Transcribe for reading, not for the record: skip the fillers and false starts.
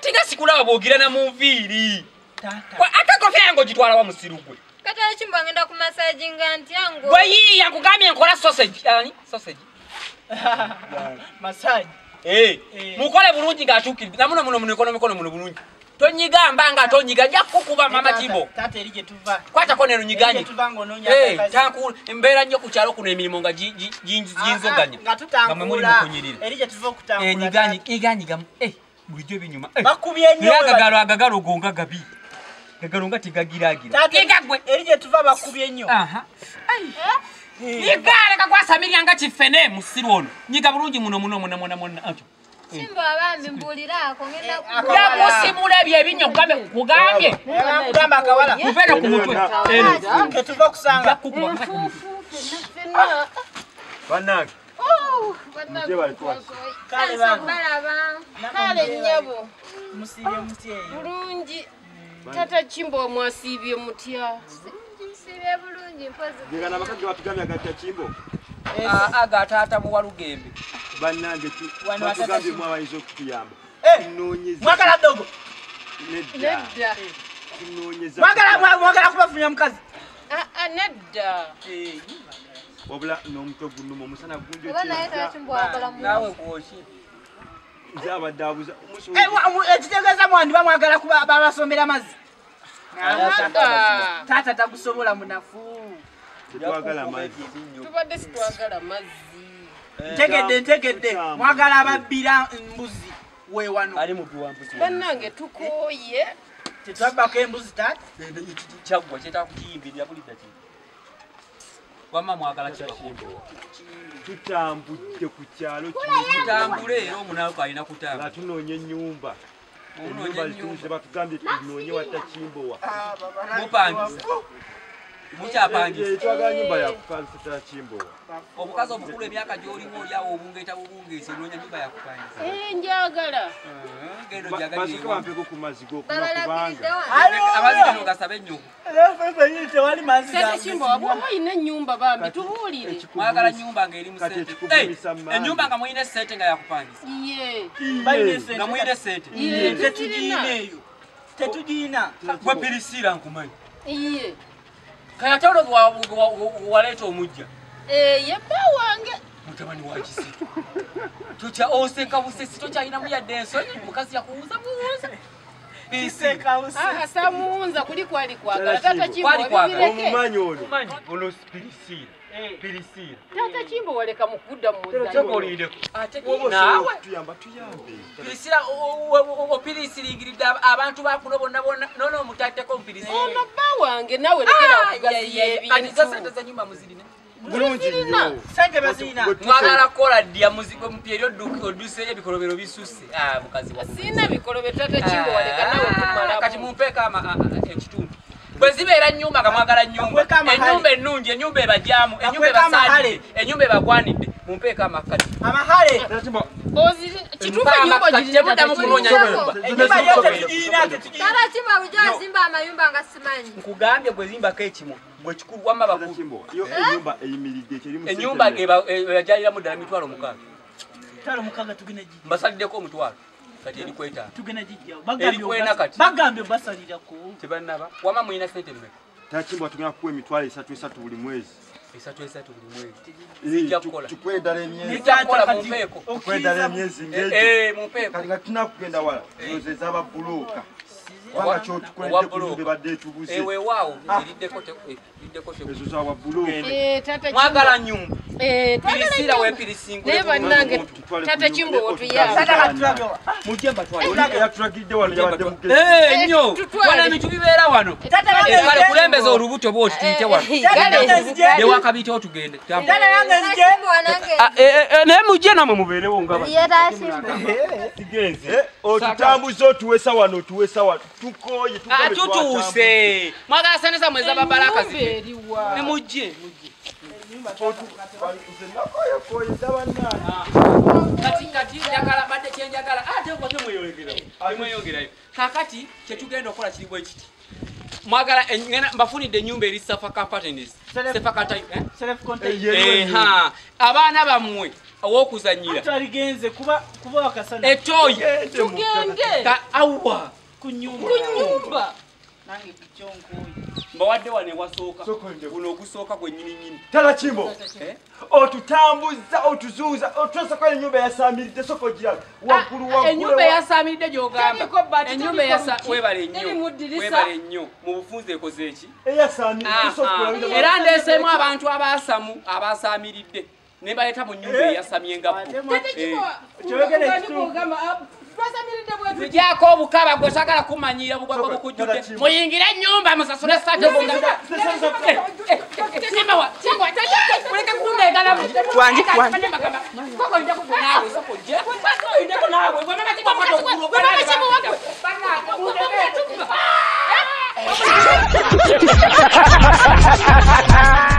Kati nga sikulaba bw'ogira na mu nviiri. Ate kofia yange ogitwala wa musiru gwe. Kati Kimbo ngenda ku massage nga ntya ngo. Gwe yiiya nkugambye nkola sausage. Ani? Sausage. Massage. Mukole bulungi ng'atuukiridde. Namuno muno muno mikono muno bulungi. Tonyiga mbanga tonyiga nja kukuba mama Kimbo. Tata eri gye tuva. Kwatako neno nyiganye. Tuva ng'onoonya akazi. Tanku embeera nnyo ku kyalo kuno emirimu nga ginzoganya. Nga tutangula. Eri gye tuva okutangula. Nyiganyi nyiganyiga. Bulijjo binyuma. Bakubye nnyo. Agagalo agagalo gonga gabi. Gagalo nga tegagiragira. Tata eri gye tuva bakubye nnyo. Nyiga leka kwasamirya nga kifene musiru ono. Nyiga bulungi muno muno muno muno muno. Simba abambi mbuliraako ngenda yakusimula ebyo ebinyo kugambye kugamba akawala kuvera ku mutwe ketuva kusanga bannange kale kale nnyabo musiibye mutya eyo bulungi. Tata Kimbo mwasiibye mutya? Nsiibye bulungi mpozi. Gegana abakazi batugambye agatta Kimbo. Aga taata muwalugembe. Bannange batugambye mwabayinza okutuyamba. Mwagala dogo. Nedda. Mwagala kubafunya mukazi. Nedda. Wabula n'omutwe gunuma omusana gunjo. Oba naye Tata Kimbo akola mu. Naawe gwoki. Nze abadde abuza. Ekitegeeza mwandiba mwagala kuba babasombera amazzi. Tata tagusobola munafu. Tetwagala mazzi. Tubadde sitwagala mazzi. Ntegedde mwagala ababbira mbuzi we wano. Ali mubbi wa mbuzi. Bannange tukooye. Tetwabbako embuzi taata. Kyaggwa kyetaaga kukiyimbirira buli ddakiika. Wamma mwagala kibakimbo. Tutambudde ku kyalo kino. Tutambule era omunaku alina kutambula. Tunoonya ennyumba. Ennyumba zituuse batugambye tunoonye watta Kimbowa. Mupangisa. Mukyapangisa. Twagala nnyumba ya kupangisa Tata Kimbowa. Omukazi omukulu emyaka gy'olimu oli awo obungeeta bubungeesa onoonya nnyumba ya kupangisa. Njagala. Basooke bampeko ku mazzi g'okunywa kubanga. Amazzi gano gasabe nnyoko. Tata Kimbo bw'oba olina ennyumba bambi tubuulire. Mwagala nnyumba ng'eri mu ssente. Ennyumba nga mulina ssente nga yakupangisa. Nga mulina ssente. Tetugiyina eyo. Tetugiyina. Gwe Pirisiira nkumanyi. Kati ate waleeta omujja. Ye bba wange. Mutabani wa Kisitu. Tokya oseka busesi tokyalinamu yadde ensonyi mukazi yakuwuza buwuza. Samuwunza kuli kwali kwagala. Tata Kimbo wabibireke. Omumanyi ono. Ono Pirisiira. Pirisiira. Tata Kimbo waleka mukudda mu muzannyo. Ate naawe. Tuyamba tuyambe. Pirisiira opirisiringiridde abantu bakuno bonna bonna nono omutaddeko Pirisiira. Ono bba wange naawe lekera okugaziya ebintu. Kati zo ssente z'ennyumba muzirina. Bulungi nnyo. Ssente bazirina. Mwagala kukola ddya muzigo mupya eri odduseeyo ebikolobero bisusse. Mukazi wa. Sirina bikolobero Tata Kimbo waleka naawe kumalamu. Kati mumpeeko ekitundu. Bwe zibeera nnyumba nga mwagala nnyumba. Ennyumba ennungi, ennyumba ebajaamu, ennyumba ebasaanidde, ennyumba ebagwanidde. Mumpeeko amakkati. Amahale. Kituufu ennyumba ogirina. Temuddamu kunoonya nnyumba. Ennyumba yo tetugiyina tetugiyina. Tata Kimbo bulijjo azimba amayumba nga simanyi. Nkugambye gwe zimbako ekimwa. Gwe kikulu wamma bakulu. Yo ennyumba eyimiridde terimu. Ennyumba ebajaliramu ddala 60,000. 60,000 tugenda gijja. Mbasaliddeko 500. Kati eri kwetaano. Tugenda gijja. Eri kwena kati. Bagambye basalirako. Tebannaba. Wamma mulina ssente mmeka? Tata Kimbo tugenda kukuwa 3,000 buli mwezi. 3,300 buli mwezi. Zijja kukola. Tukuwe eddala emyezi. Zijja kukola mumpeeko. Tukuwe eddala emyezi ng'egyo. Mumpeeko. Kati nga tunakugenda wala. Ezo ez'aba bbulooka. Kubanga ky'otukoledde ku nyumba ebadde etubuze. Weewaawo eriddeko eriddeko. Ezo za wa bbulooka. Mwagala nnyumba. Pirisiira we pirisingule. Naye bannange Tata Kimbo otuyambe. Mujje mbatwale. Yatulagidde wano yabadde mugezi. Nnyo. Wano ebintu bibeera wano. Kale kulembeza olubuto bw'oti tuyite wano. Newakabiyitewo tugende. Naye mujje nammwe mubeerewo nga Sigenze. Otutambuza otuwesa wano otuwesa wano. Tukooye tutuuse. Mwagala ssente zammwe ez'ababaraka zife. Mujje mujje. Kati njagala badde kyenjagala ate okwate mweyongerayo. Kaakati kyetugenda okukola kiri bwe kiti. Mwagala mbafunidde ennyumba eri Safa Companies. Abaana bammwe Ow'okuzannyira. Twaligenze kuba akasana. Etoyi. Tugende. Awa. Ku nyumba. Ku nyumba. Nange kichonkoyi. Mbawadde wano ewasooka. Guno ogusooka gwe nnyini nnyini. Tala Kimbo. Otutambuza, otuzuuza, otuteesako ennyumba eyasaamiridde soko gira. Waggulu waggulu. Ennyumba eyasaamiridde gy'ogamba. Ennyumba webale nnyo. Webale nnyo. Mu bufunze ekoze eki? Eyasaamiridde. Era ndeeseemu abantu abaasamu, abasaamiridde. Ne baleeta mu nnyumba eyasamye nga bo. Ngyako obukaba gwe sagala kumanyiira bugwagwa bukujjudde. Muyingire ennyumba musasule ssente. Simba, Simba, muleke kundeegalamu. Wangi, wangi. Koko ndeko naawe, soko je. Ndeko naawe. Gwe mama Kimbo kwata Gwe mama Kimbo wako. Bana.